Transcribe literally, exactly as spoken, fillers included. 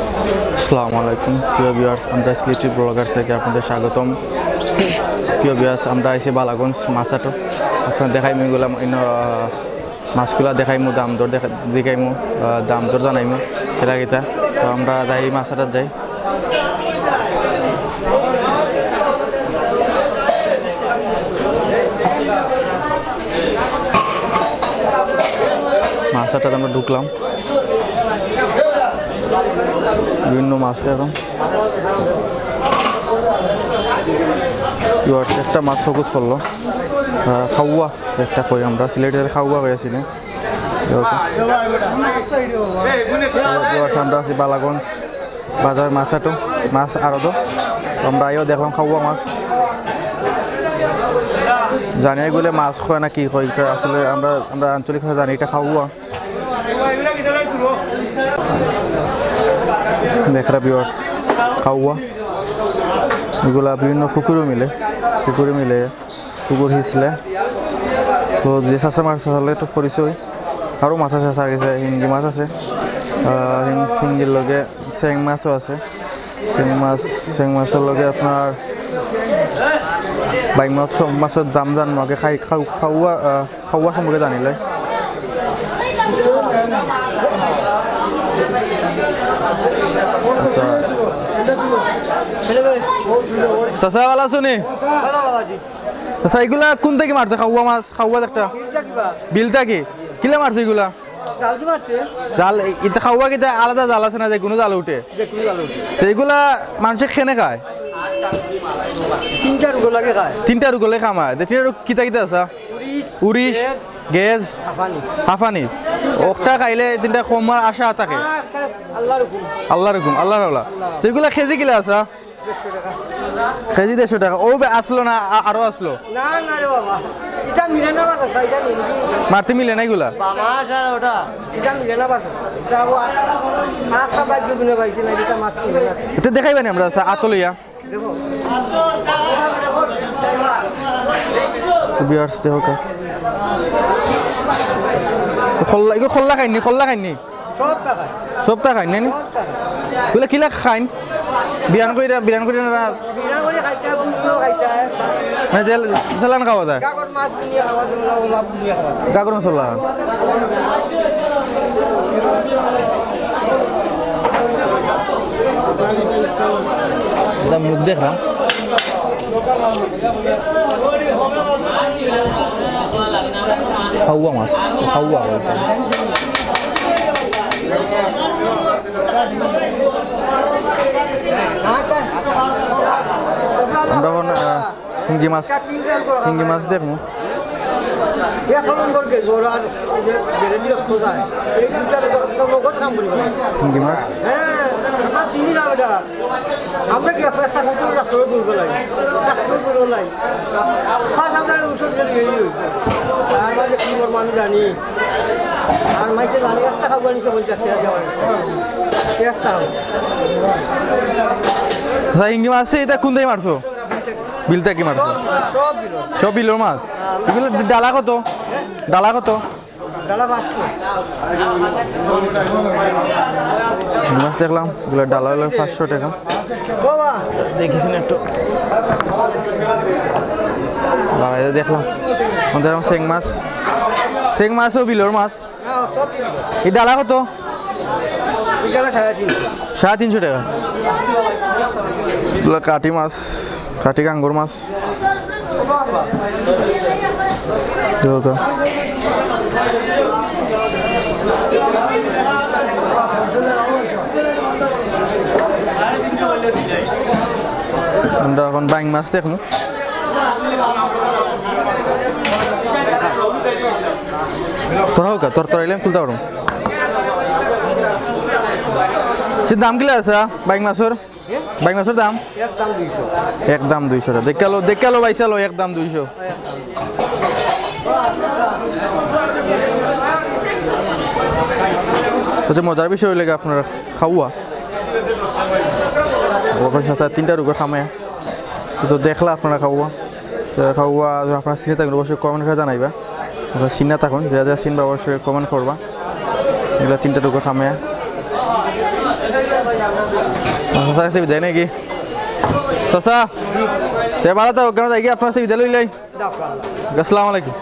আসসালামু আলাইকুম প্রিয় ভিউয়ার্স, আমরা সিলেটি ব্লগার থেকে আপনাদের স্বাগতম। প্রিয় ভিউয়ার্স, আমরা আইছি বালাগঞ্জ মাছহাটো। আপনারা দেখাইমু এগুলা, ইনো, আহ, মাছগুলা দেখাইমু, দাম দর দেখা-, দেখাইমু, আহ, দাম দর জানাইমু, কিলা কিতা। তো আমরা যাই, মাছহাটত যাই। মাছহাটত আমরা ঢুকলাম, বিভিন্ন মাছ এখন। ভিউয়ার্স, একটা মাছ চকুত পড়লো, আহ, খাওয়া একটা কই, আমরা সিলেটের খাওয়া কইয়াছি না। ভিউয়ার্স, আমরা আছি বালাগঞ্জ বাজার মাছহাটো, মাছ আড়তো। আমরা আইও দেখলাম খাওয়া মাছ। জানি এগুলো মাছ কয় না কি কয়, এটা আসলে আমরা, আমরা আঞ্চলিক ভাষায় জানি এটা খাওয়া। দেখরা ভিউয়ার্স, খাওয়া এগুলা বিভিন্ন পুকুরও মিলে, পুকুরে মিলে, পুকুর হিসলে। তো যে চাচা মাছ চাচালে একটু পরিচয়, আরও মাছ আছে চাচার কাছে, হিঙ্গি মাছ আছে, আহ, হিং-, হিঙ্গির লগে চেং মাছও আছে। চেং মাছ, চেং মাছর লগে আপনার বাইং মাছ, সব মাছর দাম জানমু আগে, খাই, খাও-, খাওয়া, আহ, খাওয়া সম্পর্কে জানিলে। আচ্ছা। চাচা, ভালা আছো নি? আচ্ছা, ইগুলা কুন থাকি মারছে? খাওয়া মাছ, খাওয়া একটা। বিল থাকি? কিলা মারছে ইগুলা? জাল, ইতা খাওয়া কিতা আলাদা জাল আছে না, যে কুনু জাল উঠে? তো ইগুলা মানষে কেনে খায়? তিনটা রোগ লাগে খায়। তিনটা রোগ লাগে খামায়। তে তিনটা রোগ কিতা কিতা আছে? উরিষ, গেজ, হাফানি। অকটা খাইলে তিনটা কমার আশা থাকে। আল্লাহর হুকুম। আল্লাহর হুকুম, আল্লাহর হাওলা। তো ইগুলা কেজি কিলা আছে? কেজি দেড়শো টাকা। ও বে-, আসলো না, আ-, আরো আসলো। না, না রে বাবা, ইটা মিলে না বাবা, ইটা মিলে না। মারতে মিলে না ইগুলা? বাবা, স্যার, ওটা। ইটা মিলে না বাবা। ইটা ও আ-, আটটা বাইক দুগুণে পাইছি না, ইটা মাছ মিলে না। ইটা দেখাইবা নি আমরা, স্যার, আতো লইয়া? দেখো। ভিউয়ার্স, দেখো কা। খল্লা, ইগু খল্লা খাইনি, খল্লা খাইনি। সবটা খায়। সবটা খাইন, নানি? সবটা খায়। বুলে কিলা খাইন? বিরান কইরা, বিরান কইরা না? বিরান কইরা খাইতে হয়, বুঝলেও খাইতে হয়। মানে জেল-, জেলান খাওয়া যায়? গাগর মাছ নিয়ে খাওয়া যায়, ওলা, ওলা নিয়ে খাওয়া যায়। গাগর মাছ ওলা। এটা মুখ দেখলাম। খাওয়া মাছ, খাওয়া বলতে। আমরা এখন, আহ, শিঙ্গি মাছ, শিঙ্গি মাছ দেখমু। শিঙ্গি মাছ। হ্যাঁ, আমরা চিনি না ওটা। আমরা কি আপনার একটা নতুন ডাক্তারও বলবো লাগে? ডাক্তারও বলবো লাগে। পাঁচ হাজার ওষুধ খেলে এই হইল। আর মাঝে কি ওর মানুষ জানি। আর মাইকে জানি একটা খাবো আনি সে পঞ্চাশ টাকা দেওয়া হয়। একটা খাবো। আচ্ছা, হিঙ্গি মাছ আছে, এটা কোন দিকে মারছো? বিল থাকি মারছো? সব বিল। সব বিলর মাছ? এগুলো ডালা কত? ডালা কত? ডালা পাঁচশো। মাছ দেখলাম, এগুলো ডালা হলো পাঁচশো টাকা। বাবা। দেখিস না একটু। বাবা, এই দেখলাম। আমাদের এখন চেং মাছ। চেং মাছও বিলর মাছ। হ্যাঁ, সব বিল। এই ডালা কত? এই ডালা সাড়ে তিনশো। সাড়ে তিনশো টাকা। এগুলো কাটি মাছ, কাটি কাঙ্গুর মাছ। দেখো তো। আমরা এখন বাইং মাছ দেখমু। তোরা হোক, তোর, তোর এলাম তুলতে পারো। সে দাম কিলা আছে বাইং মাছর? বাইং মাছর দাম? একদম দুইশো। একদম দুইশো টাকা। দেখালো, দেখালো ভাই, চালো, একদম দুইশো। আচ্ছা, মজার বিষয় হইলে কি আপনারা খাওয়া? ওখানে সাথে তিনটা রুগো খামে। তো দেখলা আপনারা খাওয়া। তো খাওয়া আপনারা চিনে থাকলে অবশ্যই কমেন্ট করে জানাইবা। আচ্ছা, চিন্না তখন, যারা যারা চিনবা অবশ্যই কমেন্ট করবা। এগুলো তিনটা টুকরো খামে। চাচা কাছে বিদায় নাকি? চাচা, তে ভালা তো, কেনে যাই গিয়া আপনার কাছে বিদায় লইলাই। আসসালামু আলাইকুম।